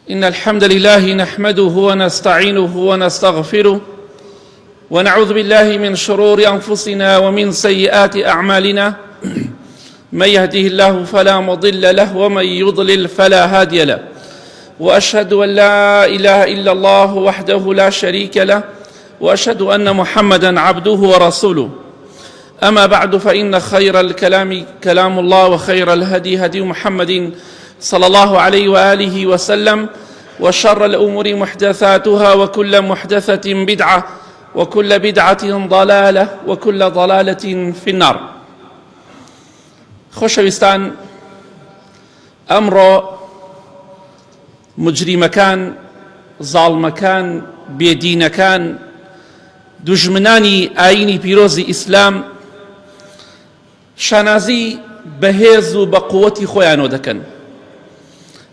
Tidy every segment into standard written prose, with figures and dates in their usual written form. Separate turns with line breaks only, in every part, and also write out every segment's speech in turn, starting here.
إن الحمد لله نحمده ونستعينه ونستغفره ونعوذ بالله من شرور أنفسنا ومن سيئات أعمالنا من يهده الله فلا مضل له ومن يضلل فلا هادي له وأشهد أن لا إله إلا الله وحده لا شريك له وأشهد أن محمدا عبده ورسوله أما بعد فإن خير الكلام كلام الله وخير الهدي هدي محمد صلى الله عليه وآله وسلم وشر الأمور محدثاتها وكل محدثة بدعة وكل بدعة ضلالة وكل ضلالة في النار خۆشەویستان ئەمڕۆ مجریمەکان زاڵمەکان بێدینەکان دوژمنانی ئایینی پیرۆزی ئیسلام شانازی بە هێز و بە قووەتی خۆیانەوە دەکەن.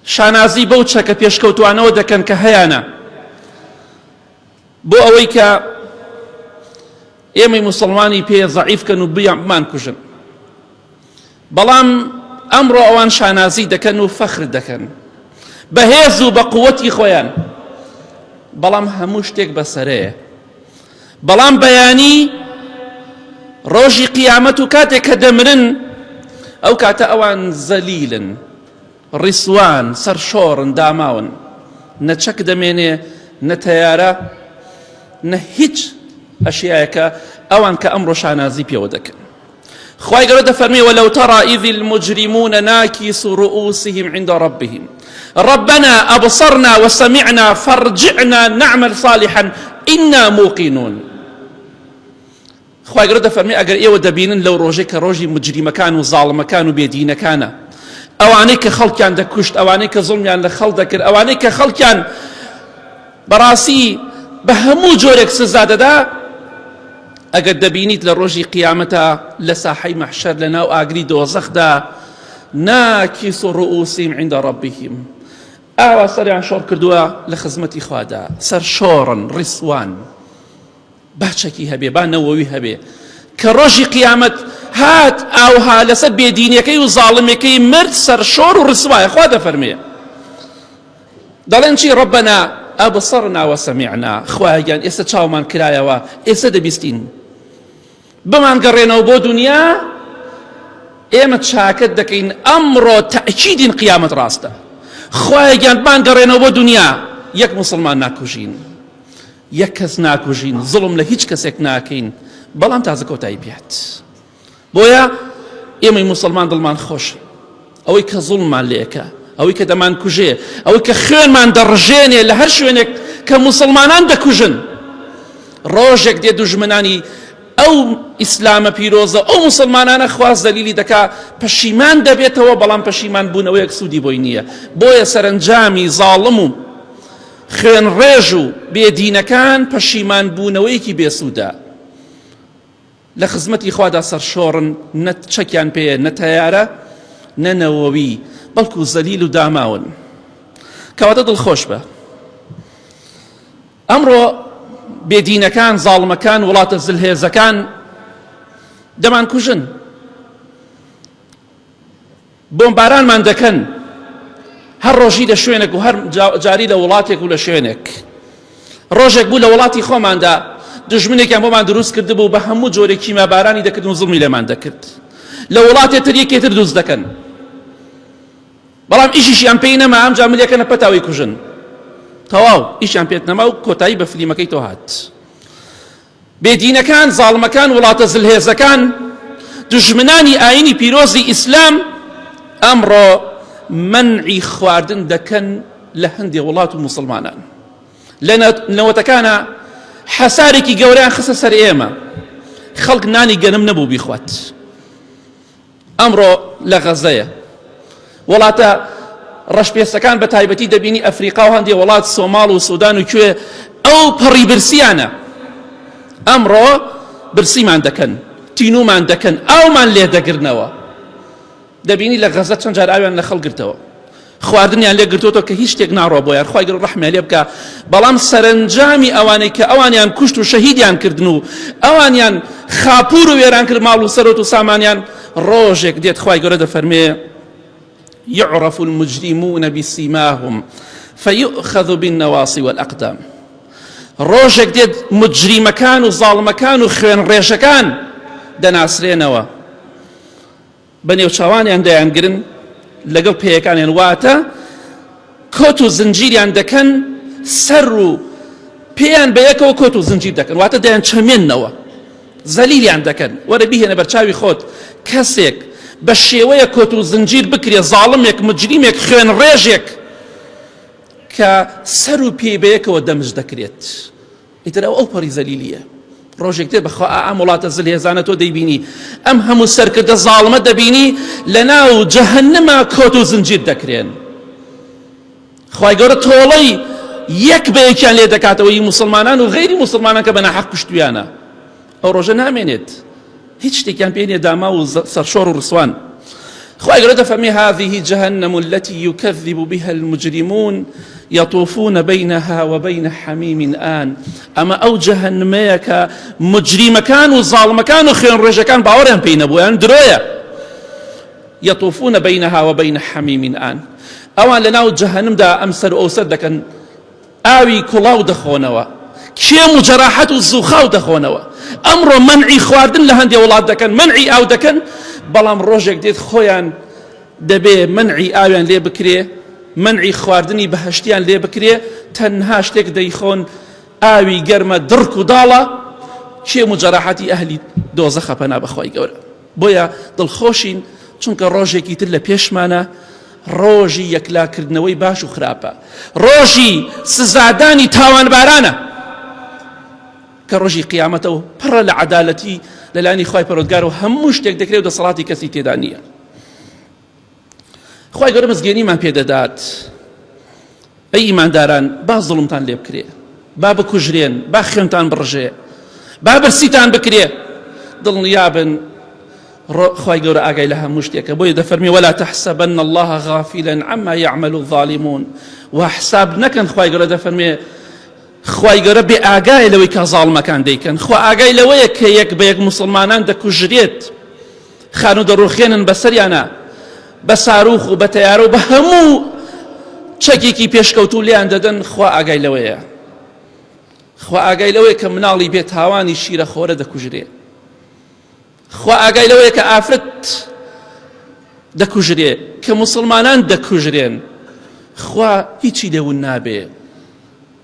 شانازی بەو چەکە پێشکەوتوانەوە دەکەن کە هەیانە بۆ ئەوەی کە ئێمەی موسڵمانی پێ زەعیف کەن و بمان کوژن. بەڵام ئەمڕۆ ئەوان شانازی دەکەن و فەخر دەکەن بە هێز و بە قووەتی خۆیان، بەڵام هەموو شتێک بەسەرەیە. بەڵام بەیانی ڕۆژی قیامەت و کاتێک کە دەمرن ئەو کاتە ئەوان زەلیلن، ڕیسوان، سەرشۆڕن، داماون، نە چەک دەمێنێ نە تەیارە نە هیچ ئەشیایەکە ئەوان کە ئەمڕۆ شانازی پێوە دەکەن. خوای گەورە دەفەرمێ ولو ترى إذ المجرمون ناكسوا رؤوسهم عند ربهم ربنا أبصرنا وسمعنا فارجعنا نعمل صالحا إنا موقنون خوای گەورە دەفەرمێ ئەگەر ئێوە دەبینن لەو ڕۆژەی کە ڕۆژی مجریمەکان و زاڵمەکان و بێدینەکانە ئەوانەی کە خەڵکیان دەکوشت ئەوانەی کە زوڵمیان لە خەڵ دەکرد ئەوانەی کە خەڵکیان بەڕاستی بە هەموو جۆرێک سزا دەدا ئەگەر دەبینیت لە ڕۆژی قیامەتا لە ساحەی مەحشەر لە ناو ئاگری دۆزەخدا ناکیس ڕؤوسهم عند ربهم ئاوا سەریان شۆڕ کردووە لە خزمەتی خوادا سەر شۆڕن ڕیسوان با چەکی هەبێ با نەوەوی هەبێ کە ڕۆژی قیامەت هات ئاوها لەسەر بێدینەکەی و زاڵمەکەی مرد سەرشۆر و ڕسوایە خوا دەفەرمێ دەڵێن چی ربنا ابصرنا وسمعنا خوایە گیان ئێستا چاومان کرایەوە ئێستا دەبیستین بمان گەڕێنەوە بۆ دنیا ئێمە چاکەت دەکەین ئەمڕۆ تەئکیدین قیامەت ڕاستە خوایە گیان بمان گەڕێنەوە بۆ دنیا یەک مسلمان ناکوژین یەک کەس ناکوژین زوڵم لە هیچ کەسێک ناکەین بەڵام تازە کۆتایی پێات بۆیە ئێمەی موسڵمان دڵمان خۆشە ئەوەی کە زوڵممان لێکە ئەوەی کە دەمانکوژێ ئەوەی کە خوێنمان دەڕژێنێ لە هەر شوێنێک کە موسڵمانان دەکوژن ڕۆژێک دێ دوژمنانی ئەو ئیسلامە پیرۆزە ئەو مسلمانانە خواست دەلیلی دەکا پەشیمان دەبێتەوە بەڵام پەشیمان بوونەوەیەک سوودی بۆی نییە بۆیە سەرنجامی زاڵم و خوێنڕێژ و بێدینەکان پەشیمان بوونەوەیەکی بێسوودە لە خزمەتی خوادا سەرشۆڕن نە چەکیان پێیە نە تەیارە نە نەوەوی بەڵکو زەلیل و داماون کەواتە دڵخۆش بە ئەمڕۆ بێدینەکان زاڵمەکان وڵاتە زلهێزەکان دەمانکوژن بۆمبارانمان دەکەن هەر ڕۆژی لە شوێنێک و هەر جاری لە وڵاتێک و لە شوێنێک ڕۆژێک بوو لە وڵاتی خۆماندا دژمنێکیان بۆمان دروست کردبوو بە هەموو جۆرێک کیمابارانی دەکردن و زڵمی لێمان دەکرد لە وڵاتێ تر یەکێ تر دروست دەکەن بەڵام ئیشیشیان پێی نەما ئەمجا ملێکەنە پەتاوی کوژن تەواو ئیشیان پێت نەما و کۆتایی بە فلیمەکەی تۆ هات بێدینەکان، زاڵمەکان، وڵاتە زلهێزەکان، دوژمنانی ئاینی پیرۆزی ئیسلام ئەمڕۆ مەنعی خواردن دەکەن لە هەندێ وڵات و موسڵمانان. لە نەوەتەکانە حەسارێکی گەورەیان خستە سەر ئێمە، خەڵک نانی گەنم نەبوو بیخوات. ئەمڕۆ لە غەزەیە. وڵاتە ڕەشپێستەکان بە تایبەتی دەبینی ئەفریقا و هەندێ وڵات سۆماڵ و سودان و کوێ ئەو پەڕی برسیانە ئەمڕۆ برسیمان دەکەن تینومان دەکەن ئاومان لێ دەگرنەوە دەبینی لە غەزە چەند جار ئاویان لە خەڵ گرتەوە خواردنیان لێ گرتووەتەوە کە هیچ شتێک ناڕوا بۆیان خوای گەورە ڕەحمیان لێ بکا بەڵام سەرەنجامی ئەوانەی کە ئەوانیان کوشت و شەهیدیان کردن و ئەوانیان خاپور و وێران کرد ماڵ و سەرۆت و سامانیان ڕۆژێک دێت خوای گەورە دەفەرمێ يعرف المجرمون بسيماهم. فیؤخذ بالنواصی والأقدام. ڕۆژێک دێت مجریمەکان و زاڵمەکان و خوێن ڕێژەکان دەناسرێنەوە، بە نێوچاوانیان دەیانگرن لەگەڵ پێیەکانیان، واتە کۆت و زنجیریان دەکەن، سەر و پێیان بە یەکەوە کۆت و زنجیر دەکەن، واتە دەیان چەمێننەوە، زەلیلیان دەکەن. وەرە بیهێنە بەرچاوی خۆت کەسێک بە شێوەیە کۆت و زنجیر بکرێ، زاڵمێک، مجریمێک، خوێن ڕێژێک کە سەر و پێی بەیەکەوە دەمج دەکرێت، ئیتر ئەو ئەوپەڕی زەلیلیە. ڕۆژێک دێ بەخوا ئەم وڵاتە زلهێزانە تۆ دەیبینی، ئەم هەموو سەرکردە زاڵمە دەبینی لەناو جەهەنما کۆت و زنجیر دەکرێن. خوای گەورە تۆڵەی یەک بە یەکیان لێ دەکاتەوە، ی موسڵمانان و غەیری موسڵمانان کە بە ناحەق کوشتویانە. ئەو ڕۆژە نامێنێت، هیچ شتێکیان پێ نییە، داماو و سەرشۆڕ و ڕسوان. خوای گەورە دەفەرمێ هذه جهنم التي يكذب بها المجرمون يطوفون بينها وبين حميم آن. ئەمە ئەو جەهەنمەیە کە مجریمەکان و زاڵمەکان و خوێنڕێژەکان باوەڕیان پێی نەبوو، یان درۆیە. يطوفون بينها وبين حميم آن. ئەوان لەناو جەهەنمدا ئەم سەر و ئەو سەر دەکەن، ئاوی کوڵاو دەخۆنەوە، کێم و جەراحەت و زووخاو دەخۆنەوە. ئەمڕۆ مەنعی خواردن لە هەندێ وڵات دەکەن، مەنعی ئاو دەکەن، بەڵام ڕۆژێک دێت خۆیان دەبێ مەنعی ئاویان لێ بکرێ، مەنعی خواردنی بەهەشتیان لێ بکرێ، تەنها شتێک دەیخۆن ئاوی گەرمە دڕک و داڵە، کێم و جەراحەتی ئەهلی دۆزەخە، پەنا بەخوای گەورە. بۆیە دڵخۆشین چونکە ڕۆژێکی تر لە پێشمانە، ڕۆژی یەکلاکردنەوەی باش و خراپە، ڕۆژی سزادانی تاوانبارانە کە ڕۆژی قیامەتە و پڕە لە عەدالەتی لەلایەنی خوای پەروەردگار و هەموو شتێک دەکرێت و دەسەڵاتی کەسی تێدا نییە. خوای گەورە مزگێنیمان پێدەدات ئەی ئیمانداران با زوڵمتان لێ بکرێ، با بکوژرێن، با خوێنتان بڕژێ، با برسیتان بکرێ، دڵنیابن خوای گەورە ئاگای لە هەموو شتێکە. بۆیە دەفەرمی ولا تحسبن الله غافلا عما يعمل الظالمون. و حساب نەکەن خوای گەورە دەفەرمێ خوای گەورە بێ ئاگایە لەوەی کە زاڵمەکان دەیکەن. خوا ئاگای لەوەیە کە یەک بە یەک موسڵمانان دەکوژرێت، خانوو دەڕوخێنن بەسەریانە بە ساروخ و بە تەیارە و بە هەموو چەکێکی پێشکەوتوو لێیان دەدەن. خوا ئاگای لەوەیە. خوا ئاگای لەوەیە کە مناڵی بێتاوانی شیرەخۆرە دەکوژرێ. خوا ئاگای لەوەیە کە ئافرەت دەکوژرێ، کە موسڵمانان دەکوژرێن. خوا هیچی لێ ون نابێ.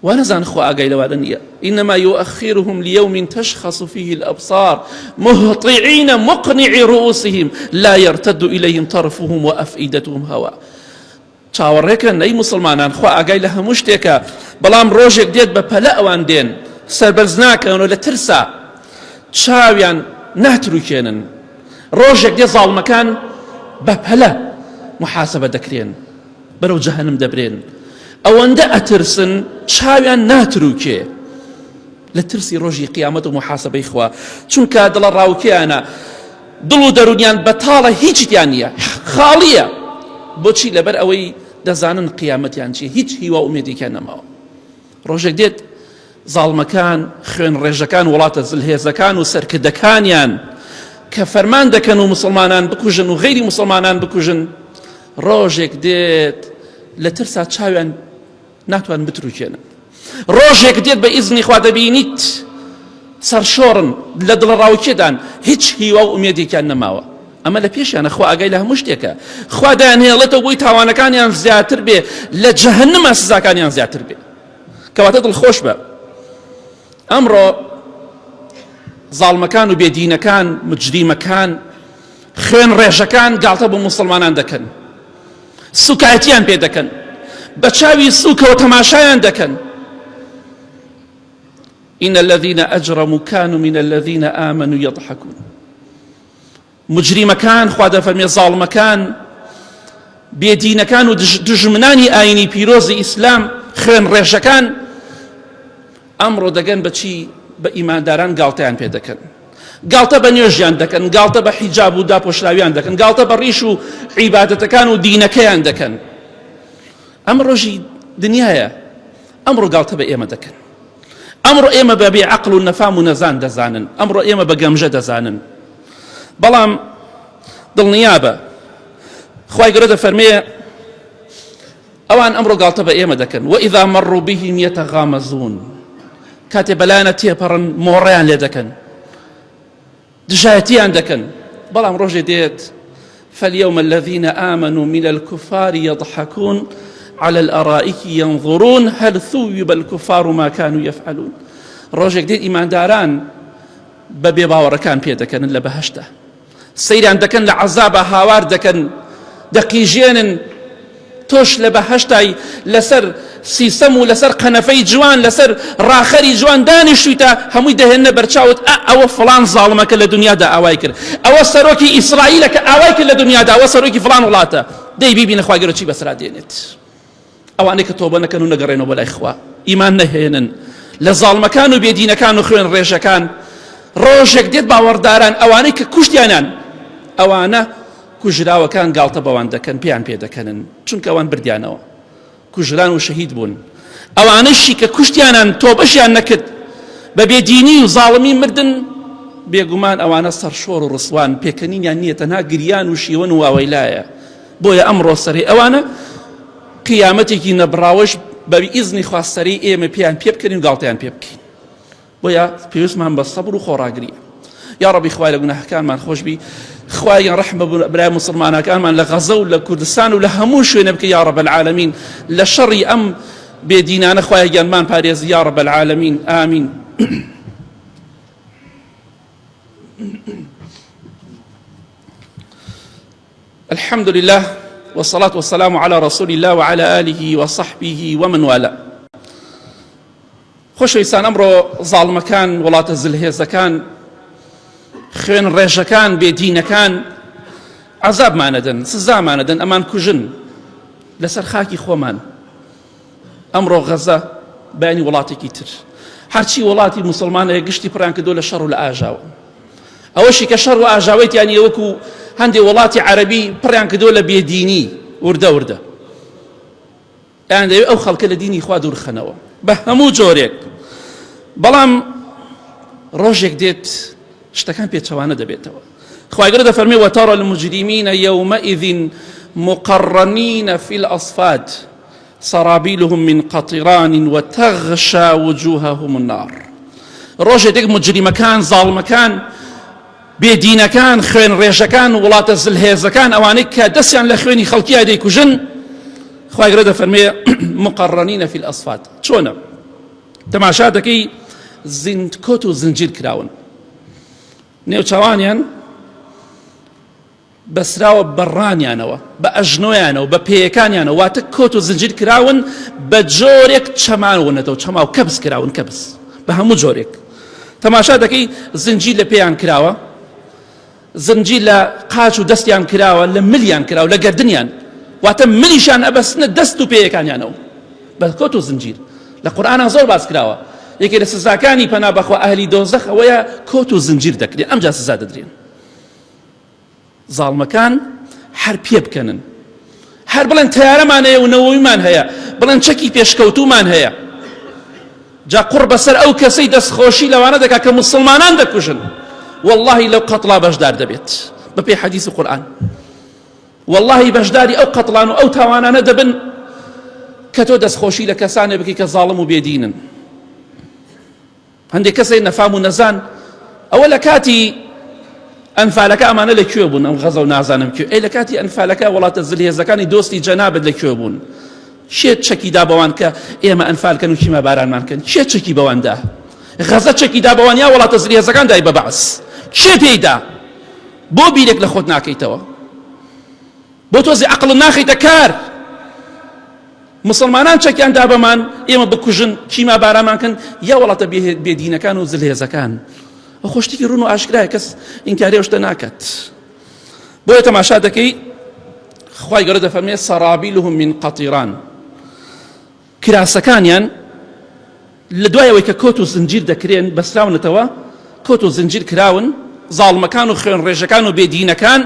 وا نەزان خوا ئاگای لەوانە نییە. إنما يؤخرهم ليوم تشخص فيه الأبصار مهطعين مقنعي رؤوسهم لا يرتد إليهم طرفهم وأفئدتهم هواء. چاوەڕێکەن ئەی موسڵمانان، خوا ئاگای لە هەموو شتێکە، بەڵام ڕۆژێک دێت بە پەلە ئەوان دێن، سەربەرز ناکەن و لە ترسا چاویان ناتروکێنن. ڕۆژێک دێت زاڵمەکان بە پەلە محاسبە دەکرێن، بەرەو جەهەنم دەبرێن، ئەوەندە ئەترسن چاویان ناتروکێ لە ترسی ڕۆژی قیامەت و محاسبەی خوا، چونکە دڵە ڕاوکێیانە، دڵ و دەرونیان بەتاڵە، هیچی تیا نییە، خاڵیە. بۆچی؟ لەبەر ئەوەی دەزانن قیامەتیان چیە، هیچ هیوا و ئومێدێکیان نەماوە. ڕۆژێک دێت زاڵمەکان، خوێن ڕێژەکان، وڵاتە زلهێزەکان و سەرکردەکانیان کە فەرمان دەکەن و مسلمانان بکوژن و غەیری مسلمانان بکوژن، ڕۆژێک دێت لە ترسا چاویان ناتوان بتروکێنن. ڕۆژێک دێت بە ئیزنی خوا دەبینیت سەرشۆڕن، لە دڵەڕاوکێدان، هیچ هیوا و ئومێدێکیان نەماوە. ئەمە لە پێشیانە، خوا ئاگای لە هەموو شتێکە. خوا دەیانهێڵێتەوە بۆی تاوانەکانیان زیاتر بێ، لە جەهەنما سزاکانیان زیاتر بێ. کەواتە دڵخۆش بە. ئەمڕۆ زاڵمەکان و بێدینەکان، مجریمەکان، خوێن ڕێژەکان گاڵتە بۆ موسڵمانان دەکەن، سوکایەتیان پێ دەکەن، بە چاوی سوکەوە تەماشایان دەکەن. إن الذين أجرموا كانوا من الذين آمنوا يضحكون. مجریمەکان، خوا دەفەرمێ زاڵمەکان، بێدینەکان و دژمنانی ئاینی پیرۆزی ئیسلام، خوێن ڕێژەکان ئەمڕۆ دەگەن بەچی؟ بە ئیمانداران گاڵتەیان پێ دەکەن، گاڵتە بە نوێژیان دەکەن، گاڵتە بە حیجاب و داپۆشراویان دەکەن، گاڵتە بە ڕیش و عیبادەتەکان و دینەکەیان دەکەن. ئەم ڕۆژی دنیاە، ئەمڕۆ گاڵتە بە ئێمە دەکەن. ئەمڕۆ ئێمە بە بێ عەقڵ و نەفام و نەزان دەزانن، ئەمڕۆ ئێمە بە گەمژە دەزانن. بەڵام دڵنیابە خوای گەورە دەفەرمێ. ئەوان ئەمڕۆ گاڵتە بە ئێمە دەکەن وإذا مروا بهم يتغامزون کاتێ بەلایانە تێپەڕن مۆڕەیان لێ دەکەن دژایەتیان دەکەن بەڵام ڕۆژێ دێت فاليوم الذين آمنوا من الكفار يضحكون على الأرائك ينظرون هل ثوب الكفار ما كانوا يفعلون ڕۆژێک دێت ئیمانداران بە بێباوەڕەکان پێدەکەنن لە بەهشتا سەیران دەکەن لە عەزابا هاوار دەکەن دەقیژێنن تۆش لە بەهەشتای لەسەر سیسەم و لەسەر قەنەفەی جوان لەسەر ڕاخەری جوان دانیشتویتە هەمووی دەهێنە بەرچاوت ئە ئەوە فڵان زاڵمەکە لە دنیادا ئاوای کرد ئەوە سەرۆکی ئیسرائیلە کە ئاوای کرد لە دنیادا ئەوە سەرۆکی فڵان وڵاتە دەی بیبینە خوای گەورە چی بەسەرا دێنێت. ئەوانەی کە تۆبە نەکەن و نەگەڕێنەوە بۆ لای خوا ئیمان نەهێنن لە زاڵمەکان و بێدینەکان و خوێن ڕێژەکان ڕۆژێک دێت باوەڕداران ئەوانەی کە کوشتیانان ئەوانە کوژراوەکان گاڵتە بەوان دەکەن پێیان پێ دەکەنن چونکە ئەوان بردیانەوە کوژران و شەهید بوون ئەوانەشی کە کوشتیانان تۆبەشیان نەکرد بە بێدینی و زاڵمی مردن بێگومان ئەوانە سەرشۆڕ و ڕسوان پێکەنینیان نییە تەنها گریان و شیوەن و واوەیلایە بۆیە ئەمڕۆ سەرەی ئەوانە قیامەتێکی نەبڕاوەش بە ئیزنی خوا سەرەی ئێمە پێیان پێ بکەین و گاڵتەیان پێ بکەین بۆیە پێویستمان بە سەبر و خۆڕاگریە یا ڕەبی خوای لە گوناهەکانمان خۆشبی خوای گیان ڕەحم بە برای موسڵمانەکانمان لە غەزە و لە کوردستان و لە هەموو شوێنە بکە یا ڕەب العالمین لە شەڕی ئەم بێدینانە خوای گیانمان پارێزی یا ڕەب العالمین ئامین الحمد لله والصلاة والسلام على رسول الله وعلى آله وصحبه ومن والاه خۆشەویستان ئەمڕۆ زاڵمەکان وڵاتە زلهێزەکان خوێن ڕێژەکان بێدینەکان عذابمانەدەن سزامانەدەن ئەمان کوژن لەسەر خاکی خۆمان ئەمڕۆ غەزە بەیانی وڵاتێکی تر هەرچی وڵاتی مسلمانەیە گشتی پڕیان کردو لە شەڕ و لە ئاژاوە ئەوەشی کە شەڕ و ئاژاوەی تیا نییە وەکو هەندێ وڵاتی عەرەبی پڕیان کردووە لە بێدینی وردە وردە ئەیان دەوێت ئەو خەڵکە لە دینی خوا دوورخەنەوە بە هەموو جۆرێک بەڵام ڕۆژێک دێت شتەکان پێچەوانە دەبێتەوە خوای گەورە دەفەرمێ وترى المجرمین يومئذ مقرنین في الأصفاد سرابیلهم من قطران وتغشى وجوههم النار ڕۆژێ دێک مجریمەکان زاڵمەکان بێدینەکان خوێن ڕێژەکان وڵاتە زلهێزەکان ئەوانەی کە دەستیان لە خوێنی خەڵکییا دەیکوژن خوای گەورە دەفەرمێ مقرنین فی الأصفاد چۆنە تەماشا دەکەی زیندکۆت و زنجیر کراون نێوچاوانیان بەسراوە بە ڕانیانەوە، بە ئەژنۆیانەوە، بە پێیەکانیانەوە، واتە کۆت و زنجیر کراون بە جۆرێک چەماونەتەوە، چەماو کەبس کراون، کەبس بە هەموو جۆرێک. تەماشا دەکەی زنجیر لە پێیان کراوە، زنجیر لە قاچ و دەستیان کراوە، لە ملیان کراوە، لە گەردنیان، واتە ملیشان ئەبەستنە دەست و پێیەکانیانەوە بە کۆت و زنجیر. لە قورئانا زۆر باس کراوە یەکێ لە سزاکانی پەنا بەخوا ئەهلی دۆزەخ ئەوەیە کۆت و زنجیر دەکرێن ئەمجا سزا دەدرێن. زاڵمەکان هەر پێ بکەنن هەر بڵێن تەیارەمان هەیە و نەوەویمان هەیە بڵێن چەکی پێشکەوتومان هەیە جا قوڕ بەسەر ئەو کەسەی دەستخۆشی لەوانە دەکات کە مسلمانان دەکوژن واللهی لەو قەتڵا بەشدار دەبێت بەپێی حەدیث و قورئان واللهی بەشداری ئەو قەتڵان و ئەو تاوانانە دەبن کە تۆ دەستخۆشی لە کەسانێ بکەی کە زاڵم و بێدینن هەندێک کەسێک نەفام و نەزان ئەوە لە کاتی ئەنفالەکە ئەمانە لە کوێ بوون ئەم غەزە و نازانم کوێ ئەی لە کاتی ئەنفالەکە وڵاتە زلهێزەکانی دۆستی جەنابت لە کوێ بوون شێ چەکی دا بەوان کە ئێمە ئەنفالکەن و کیما بارانمان کەن چێ چەکی بەواندا غەزە چەکی دا بەوان یا وڵاتە زلهێزەکان دای بە بەعس چێ پێیدا بۆ بیرێک لە خۆت ناکەیتەوە بۆ تۆزی عەقڵت ناخەیتە کار مسلمانان چەکیان دا بەمان ئێمە بکوژن کیما بارانمان کەن یا وڵاتە بێدینەکان و زلهێزەکان خۆشتێکی ڕون و ئاشکرایە کەس ئینکاری ئەو شتە ناکات بۆیە تەماشا دەکەی خوای گەورە دەفەرمێ سەرابیلهم من قەطیران کراسەکانیان لە دوای ئەوەی کە کۆت و زنجیر دەکرێن بەسراونەتەوە، کۆت و زنجیر کراون، زاڵمەکان و خوێنڕێژەکان و بێدینەکان،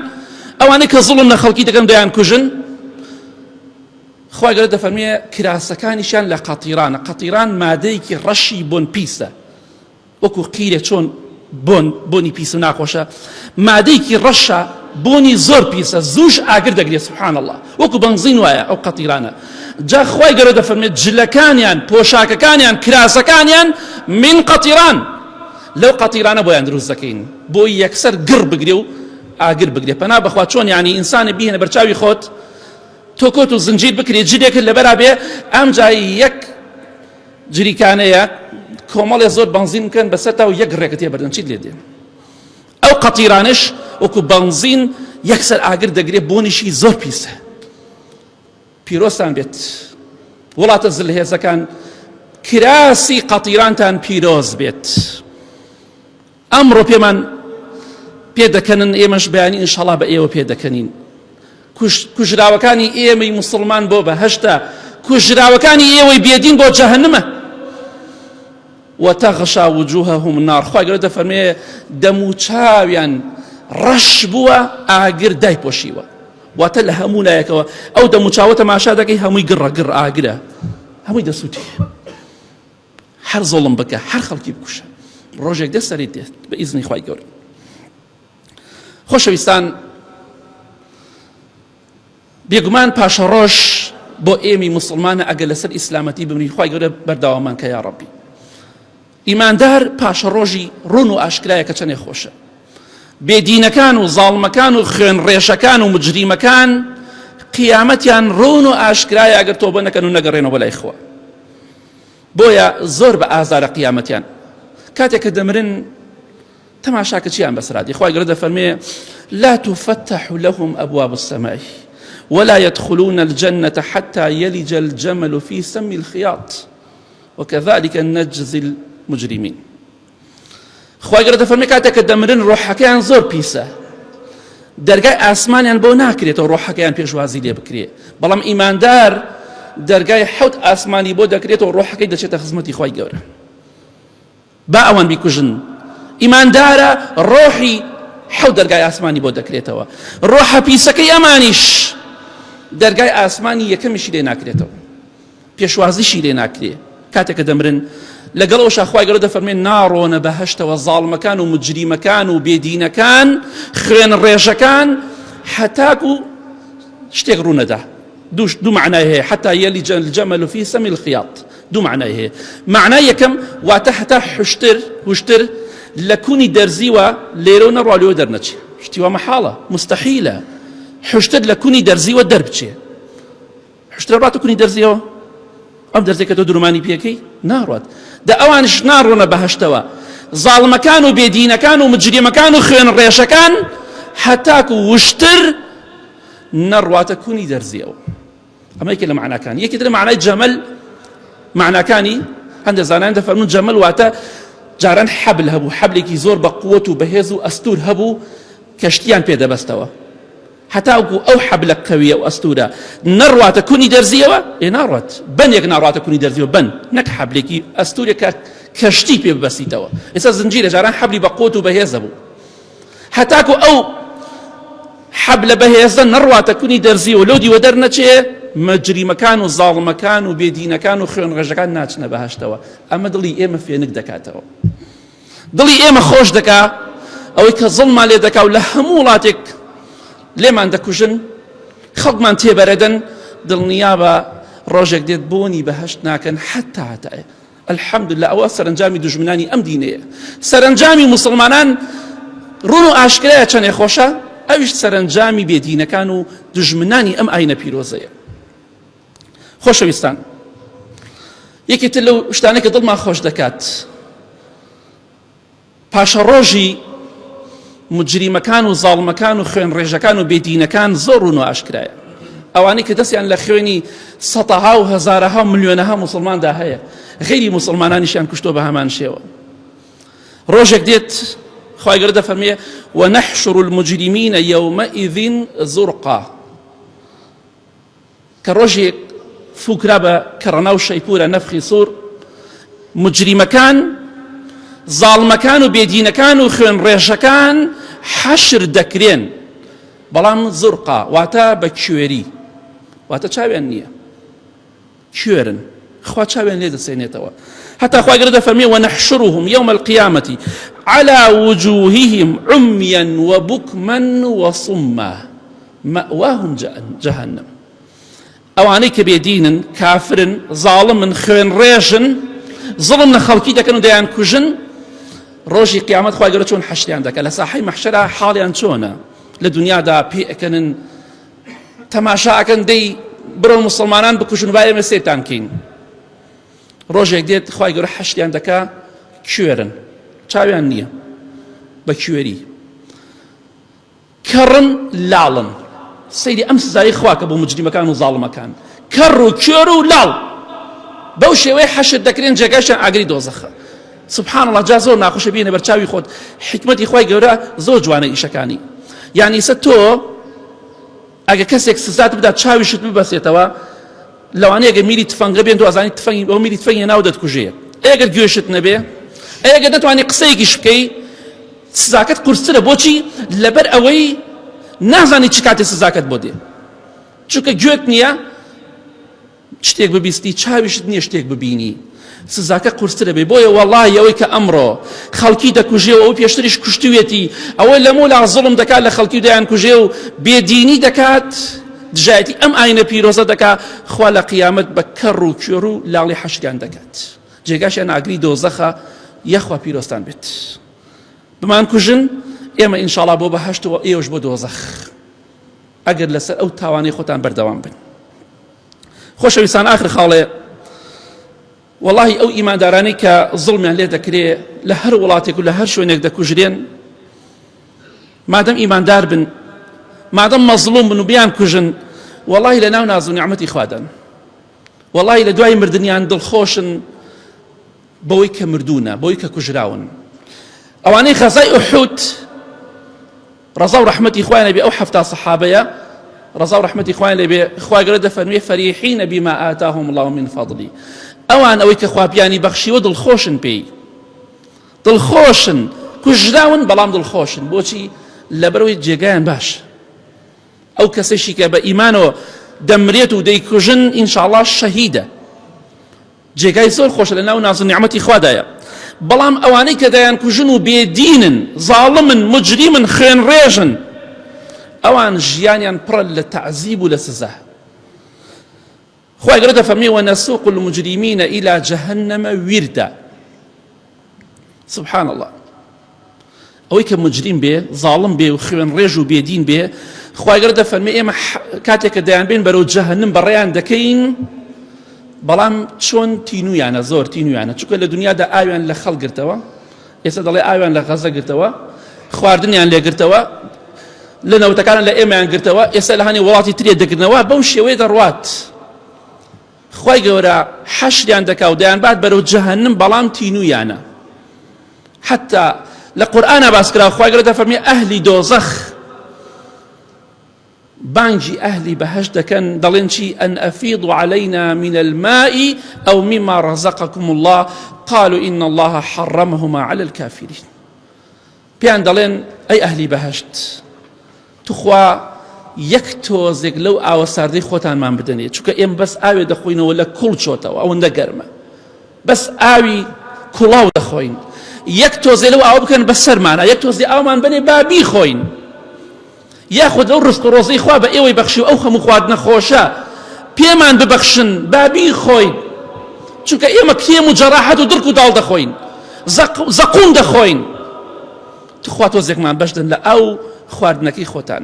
ئەوانەی کە زوڵم لە خەڵکی دەکەن دەیانکوژن، خوای گەورە دەفەرموێ کراسەکانیشیان لە قەتیرانە، قەتیران مادەیەکی ڕەشی بۆن پیسە، وەکو قیرێ چۆن بۆن بۆنی پیس و ناخۆشە مادەیەکی ڕەشە بۆنی زۆر پیسە زووش ئاگر دەگرێت سبحان الله وەکو بەنزین وایە ئەو قەتیرانە. جا خوای گەورە دەفەرمێت جلەکانیان پۆشاکەکانیان کراسەکانیان من قەتیران لەو قەتیرانە بۆیان دروست دەکەین بۆی یەکسەر گڕ بگرێ و ئاگر بگرێ پەنا بەخوا چۆن یعنی ئینسانە بیهێنە بەرچاوی خۆت تۆ کۆت و زنجیر بکرێ جلێکت لەبەرا بێ ئەمجا یەک جریکانەیە کۆمەڵێ زۆر بەنزین بکەن بەسەر تا و یەک ڕێکە تێ بەردەن چیت لێ دێ ئەو قەتیرانەش وەکو بەنزین یەکسەر ئاگر دەگرێ بۆنیشی زۆر پیسە پیرۆزتان بێت وڵاتە زلهێزەکان کراسی قەتیرانتان پیرۆز بێت ئەمڕۆ پێمان پێدەکەنن ئێمەش بەیانی ئینشەڵا بە ئێوە پێدەکەنین کوژراوەکانی ئێمەی مسلمان بۆ بەهەشتە کوژراوەکانی ئێوەی بێدین بۆ جەهەنمە وتغشا وجوههم النار خوای گەورە دەفەرمێ دەم و چاویان ڕەش بووە ئاگر دایپۆشیوە واتە لە هەموو لایەکەوە ئەو دەم و چاوە تەماشا دەکەی هەمووی گڕە گڕ ئاگرە هەمووی دەسووتی هەر زۆڵم بکە هەر خەڵکی بکوشە ڕۆژێک دێت سەری دێت بە ئیزنی خوای گەورە خۆشەویستان بێگومان پاشەڕۆژ بۆ ئێمی موسڵمانە ئەگەر لەسەر ئیسلامەتی بمرین خوای گەورە بەردەوامان کە یا ڕەبی ئیماندار پاشەڕۆژی ڕوون و ئاشکرایە کە چەندێ خۆشە بێدینەکان و زاڵمەکان و خوێن ڕێژەکان و مجریمەکان قیامەتیان ڕوون و ئاشکرایە ئەگەر تۆبە نەکەن و نەگەڕێنەوە بەلای خوا بۆیە زۆر بە ئازارە قیامەتیان کاتێک کە دەمرن تەماشاکە چیان بەسەرا دێ خوای گەورە دەفەرمێ لا تفتح لهم أبواب السماء ولا يدخلون الجنة حتى يلج الجمل في سم الخياط وكذلك نجزي المجرمين خوای گەورە دەفەرمێ کاتێک کە دەمرن ڕۆحەکەیان زۆر پیسە دەرگای ئاسمانیان بۆ ناکرێتەوە ڕۆحەکەیان پێشوازی لێ بکرێ بەڵام ئیماندار دەرگای حەوت ئاسمانی بۆ دەکرێتەوە ڕۆحەکەی دەچێتە خزمەتی خوای گەورە با ئەوان بیکوژن ئیماندارە ڕۆحی حەوت دەرگای ئاسمانی بۆ دەکرێتەوە ڕۆحە پیسەکەی ئەمانیش دەرگای ئاسمانی یەکەمیشی لێ ناکرێتەوە پێشوازیشی لێ ناکرێ کاتێک کە دەمرن لەگەڵ ئەوشا خوای گەورە دەفەرمێ ناڕۆنە بەهەشتەوە زاڵمەکان و مجریمەکان و بێدینەکان خوێن ڕێژەکان هەتاکو شتێک ڕوونەدا دوو معنای هەیە حتا يلج الجمل في سم الخياط دوو معنای هەیە معنای یەکەم واتە هەتا حشتر هشتر لە کونی دەرزیوە لێرە و نەڕوا لێوە دەرنەچێ شتی وا مەحاڵە مستحیلە حشتر لە کونی دەرزیوە دەربچێ حشتر ڕاتە کونی دەرزیەوە ئەم دەرزێکە تۆ درمانی پێەکەی ناڕات دە ئەوانش ناڕۆنە بەهشتەوە زاڵمەکان و بێدینەکان و مجریمەکان و خوێن ڕێژەکان هەتاکو وشتر نەڕواتە کونی دەرزیەوە ئەمە یەکێ لە مەعناکان یەکێ تر مەعنای جەمەل مەعناکانی هەندێک زانایان دەفەرموون جەمەل واتە جاران حەبل هەبوو حەبلێکی زۆر بە قووەت و بەهێز و ئەستور هەبوو کەشتیان پێ دەبەستەوە هەتاوکو ئەو حەبلە قەویە و ئەستورە نەڕواتە کونی دەرزیەوە ئێ ناڕات بەنێک ناڕاتە کونی دەرزیەوە بەن نەک حەبلێکی ئەستورێک کە کەشتی پێ ببەستیتەوە ئێستا زنجیرە جاران حەبلی بە قوت و بەهێزە بوو هەتاکو ئەو حەبلە بەهێزە نەڕواتە کونی دەرزی و لەو دیوە دەرنەچێ مەجریمەکان و زاڵمەکان و بێدینەکان و خوێنڕێژەکان ناچنە بەهەشتەوە ئەمە دڵی ئێمە فێنک دەکاتەوە دڵی ئێمە خۆش دەکا ئەوەی کە زڵمان لێ دەکا و لە هەموو وڵاتێک لێمان دەکوژن خەڵکمان تێبەرەدەن دڵنیابە ڕۆژێک دێت بۆنی بەهشت ناکەن حتا هەتایە الحمدللە ئەوە سەرەنجامی دوژمنانی ئەم دینەیە سەرەنجامی موسڵمانان ڕوون و ئاشکرایە چەندێ خۆشە ئەویش سەرەنجامی بێدینەکان و دوژمنانی ئەم ئاینە پیرۆزەیە خۆشەویستان یەکێتر لەو شتانە کە دڵمان خۆش دەکات پاشەڕۆژی مجریمەکان و زاڵمەکان و خوێنڕێژەکان و بێدینەکان زۆر ڕوون و ئاشکرایە. ئەوانەی کە دەستیان لە خوێنی سەتەها و هەزارەها و ملیۆنەها موسڵماندا هەیە، غەیری موسڵمانانیشیان کوشتووە بە هەمان شێوە. ڕۆژێک دێت خوای گەورە دەفەرموێ ونحشر المجرمین یومئذ زرقا کە ڕۆژێک فوکرا بە کەڕەنا و شەیپورە نەفخی سوور مجریمەکان زاڵمەکان و بێدینەکان و خوێن ڕێژەکان حەشر دەکرێن بەڵام زورقا واتە بە کوێری واتە چاویان نییە کوێرن خوا چاویان لێ دەسێنێتەوە هەتا خوای گەورە دەفەرمێ ونحشرهم يوم القيامة على وجوههم عميا وبكما وصما مأواهم جهنم. ئەوانەی کە بێدینن، کافرن، زاڵمن، خوێنڕێژن، زوڵم لە خەڵکی دەکەن و دەیانکوژن، ڕۆژی قیامەت خوای گەورە چۆن حەشریان دەکات؟ لە ساحەی مەحشەرا حاڵیان چۆنە؟ لە دنیادا پێ ئەکەنن، تەماشا ئەکەن، دەی بڕۆن موسڵمانان بکوژن با ئێمە سەیرتان کەین. ڕۆژێک دێت خوای گەورە حەشریان دەکا، کوێرن، چاویان نییە، بە کوێری. کەڕن لاڵن سەیری ئەم سزای خوا کە بۆ مجریمەکان و زاڵمەکان کەڕ و کوێر و لاڵ بەو شێوەیە حەشر دەکرێن جێگاشیان ئاگری دۆزەخە سبحان الله جا زۆر ناخۆشە بینە بەرچاوی خۆت حکمەتی خوای گەورە زۆر جوانە ئیشەکانی یعنی سە تۆ ئەگە کەسێک سزات بدات چاویشت ببەسێتەوە لەوانەیە گەر میری تفەنگە بێن تۆ ئەزانی تفەنگی ئەو میری تفەنگی ناو دەتکوژێ ئەگەر گوێشت نەبێ ئەگەر نەتوانی قسەیەکیش بکەی سزاکەت قورسترە بۆچی لەبەر ئەوەی نازانی چ کاتێ سزاکەت بۆ دێ چونکە گوێت نییە شتێک ببیستی چاویشت نییە شتێک ببینی سزاکە قورسترە بێ بۆیە وەڵاهی ئەوەی کە ئەمڕۆ خەڵکی دەکوژێ و ئەو پێشتریش کوشتوێتی ئەوەی لەمەولا زوڵم دەکات لە خەڵکی و دەیانکوژێ و بێدینی دەکات دژایەتی ئەم ئاینە پیرۆزە دەکا خوا لە قیامەت بە کەڕ و کوێڕ و لاڵی حەشریان دەکات جێگاشیان ئاگری دۆزەخە یەخوا پیرۆزتان بێت بمانکوژن ئێمە ئینشاڵا بۆ بەهەشت و ئێوەش بۆ دۆزەخ ئەگەر لەسەر ئەو تاوانەی خۆتان بەردەوام بن خۆشەویستان ئاخر خاڵێ وەڵاهی ئەو ئیماندارانەی کە زوڵمیان لێ دەکرێ لە هەر وڵاتێک و لە هەر شوێنێک دەکوژرێن مادەم ئیماندار بن مادەم مەزڵوم بن و بیان کوژن وەڵاهی لە ناو ناز و نیعمەتی خوادەن وەڵاهی لە دوای مردنیان دڵخۆشن بەوەی کە مردوونە بەوەی کە کوژراون ئەوانەی غەزای ئوحود ڕەزا و ڕەحمەتی خوایان لێبێ ئەو 70 سەحابەیە ڕەزا و ڕەحمەتی خوایان لێبێ خوای گەورە دەفەرموێ فەریحین بما آتاهم الله من فضلی ئەوان ئەوەی کە خوا پیانی بەخشیوە دڵخۆشن پێی دڵخۆشن کوژراون بەڵام دڵخۆشن بۆچی لەبەرەوەی جێگایان باش ئەو کەسێکی کە بە ئیمانەوە دەمرێت و دەیکوژن ئینشاءڵڵا شەهیدە جێگای زۆر خۆشە لە ناو ناز و نیعمەتی خوادایە بەڵام ئەوانەی کە دەیانکوژن و بێدینن زاڵمن مجریمن خوێنڕێژن ئەوان ژیانیان پڕە لە تەعزیب و لە سزا خوای گەورە دەفەرمێ ونسوق المجرمین إلى جهنم وردا سبحان الله ئەوەی کە مجریم بێ زاڵم بێ و خوێن ڕێژ و بێدین بێ خوای گەورە دەفەرمێ ئێمە کاتێک کە دەیانبێن بەرەو جەهەنم بەڕێیان دەکەین بەڵام چۆن تینویانە زۆر تینویانە چونکە لە دنیادا ئاویان لە خەڵ گرتەوە ئێستا دەڵێ ئاویان لە غەزە گرتەوە خواردنیان لێگرتەوە لە نەوتەکان لە ئێمەیان گرتەوە ئێستا لە هەنێ وڵاتی ترێ دەگرنەوە بەو شێوەیە دەڕوات خوای گەورە حەشریان دەکا و دەیانبات بەرەو جەهەنم بەڵام تینویانە حتا لە قورئانا باس کرا خوای گەورە دەفەرمێ ئەهلی دۆزەخ بانگی ئەهلی بەهەشت دەکەن دەڵێن چی ئەن ئەفیضوا علينا من الماء أو مما رزقكم الله قالوا إن الله حرمهما على الكافرين پێیان دەڵێن ئەی ئەهلی بەهەشت توخوا یەک تۆزێک لەو ئاوە ساردەی خۆتانمان بدەنێ چونکە ئێمە بەس ئاوێ دەخۆینەوە لە کوڵ چۆتەوە ئەوەندە گەرمە بەس ئاوی کوڵاو دەخۆین یەک تۆزێ لەو ئاوە بکەن بە سەرمانە یەک تۆزێ ئاومان بەنێ با بیخۆین یاخود ئەو ڕزق و ڕۆزەی خوا بە ئێوەی بەخشی و ئەو هەموو خواردنە خۆشە پێمان ببەخشن با بیخۆین چونکە ئێمە کێم و جەراحەت و دڕک و داڵ دەخۆین زەقوم دەخۆین تخوا تۆزێکمان بەشدن لە ئاو خواردنەکەی خۆتان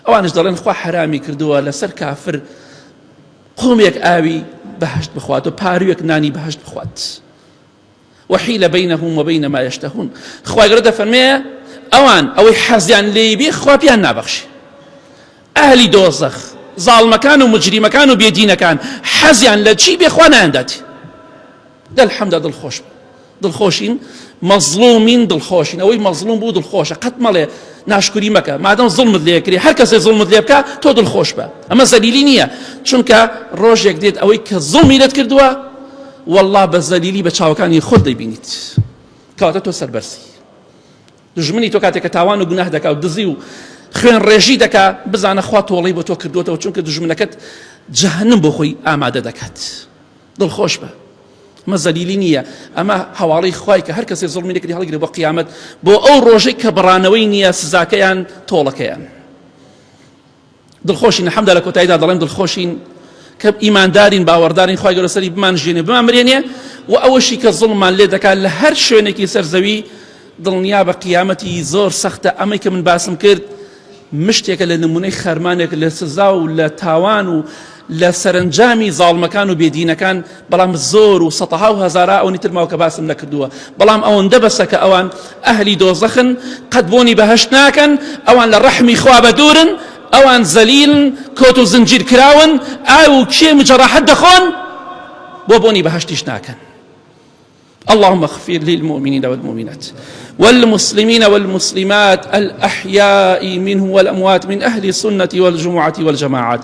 ئەوانش دەڵێن خوا حرامی کردووە لەسەر کافر قومێک ئاوی بەهشت بخوات و پاروێک نانی بەهشت بخوات وحیل بینهم وبین ما یشتهون خوای گەورە دەفەرمێ ئەوان ئەوەی حەزیان لێی بێ خوا پیان نابەخشێ ئەهلی دۆزەخ زاڵمەکان و مجریمەکان و بێدینەکان حەزیان لە چی بێ خوا نایاندات دەلحەمدا دڵخۆش بن دڵخۆشین مەزڵومین دڵخۆشین ئەوەی مەزڵوم بوو دڵخۆشە قەت مەڵێ ناشکری مەکە مادەم زوڵمت لێکرێ هەر کەسێ زوڵمت لێ بکە تۆ دڵخۆش بە ئەمە زەلیلی نییە چونکە ڕۆژێک دێت ئەوەی کە زوڵمی لێت کردووە والله بە زەلیلی بە چاوەکانی خۆت دەیبینیت کەواتە تۆ سەربەرزی دژمنی تۆ کاتێک کە تاوان و گوناه دەکا و دزی و خوێن ڕێژی دەکا بزانە خوا تۆڵەی بۆ تۆ کردووەتەوە چونکە دژمنەکەت جەهەنم بۆ خۆی ئامادە دەکات دڵخۆش بە ئەمە زەلیلی نییە ئەمە هەواڵی خوای کە هەر کەسێ زوڵمی نەکردی هەڵگرێ بۆ قیامەت بۆ ئەو ڕۆژەی کە بڕانەوەی نییە سزاکەیان تۆڵەکەیان دڵخۆشین حەمدا لە کۆتاییدا دەڵێم دڵخۆشین. کە ئیماندارین باوەڕدارین خوای گەورە سەری بمان ژێنێ بمان مرێنێ و ئەوەشی کە زوڵممان لێ دەکات لە هەر شوێنێکی سەر زەوی دڵنیا بە قیامەتی زۆر سەختە ئەمەی کە من باسم کرد مشتێکە لە نمونەی خەرمانێک لە سزا و لە تاوان و لە سەرنجامی زاڵمەکان و بێدینەکان بەڵام زۆر و سەتەها و هەزارا ئەوەنی تر ماوە کە باسم نەکردووە بەڵام ئەوەندە بەسە کە ئەوان ئەهلی دۆزەخن قەت بۆنی بەهەشت ناکەن ئەوان لە ڕەحمی خوا بەدوورن ئەوان زەلیلن کۆت و زنجیر کراون ئاو و کێم و جەراحەت دەخۆن بۆ بۆنی بەهەشتیش ناکەن اللهم اغفر للمؤمنين والمؤمنات والمسلمين والمسلمات الأحياء منه والأموات من أهل السنة والجمعة والجماعات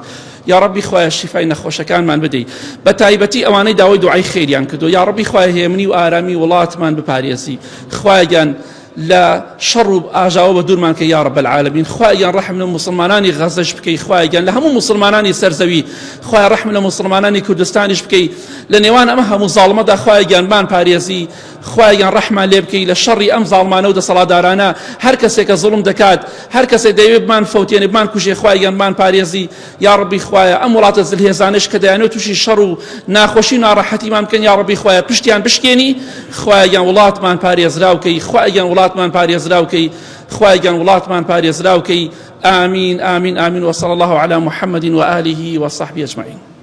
یا ڕەبی خوایە شیفای نەخۆشەکانمان بدەی بە تایبەتی ئەوانەی داوای دوعای خێریان کردو یا ڕەبی خوایە هێمنی و ئارامی وڵاتمان بپارێزی خوایە گیان لە شەڕ و ئاژاوە بە دوورمان کە یا رب العالمین خوایە گیان ڕەحم لە موسڵمانانی غەزەش بکەی خوایە گیان لە هەموو موسڵمانانی سەرزەوی خوایە ڕەحم لە موسڵمانانی کوردستانیش بکەی لە نێوان ئەمە هەموو زاڵمەدا خوایە گیان بان پارێزی خوایە گیان ڕەحمان لێ بکەی لە شەڕی ئەم زاڵمانە و دەسەڵاتدارانە هەر کەسێک کە زوڵم دەکات هەر کەسێک دەیەوێت بمان فەوتێنێ بمان کوژێ خوایە گیان بمان پارێزی یا ڕەبی خوایە ئەم وڵاتە زلهێزانەش کە دەیانەوێت تووشی شەڕ و ناخۆشی و ناڕەحەتیمان بکەن یا ڕەبی خوایە پشتیان بشکێنی خوایە گیان وڵاتمان پارێزراو کەی خوایە گیان وڵاتمان پارێزراو کەی خوایە گیان وڵاتمان پارێزراو کەی آمین آمین آمین وصلی الله علی محمد وآله وصحبه اجمعین.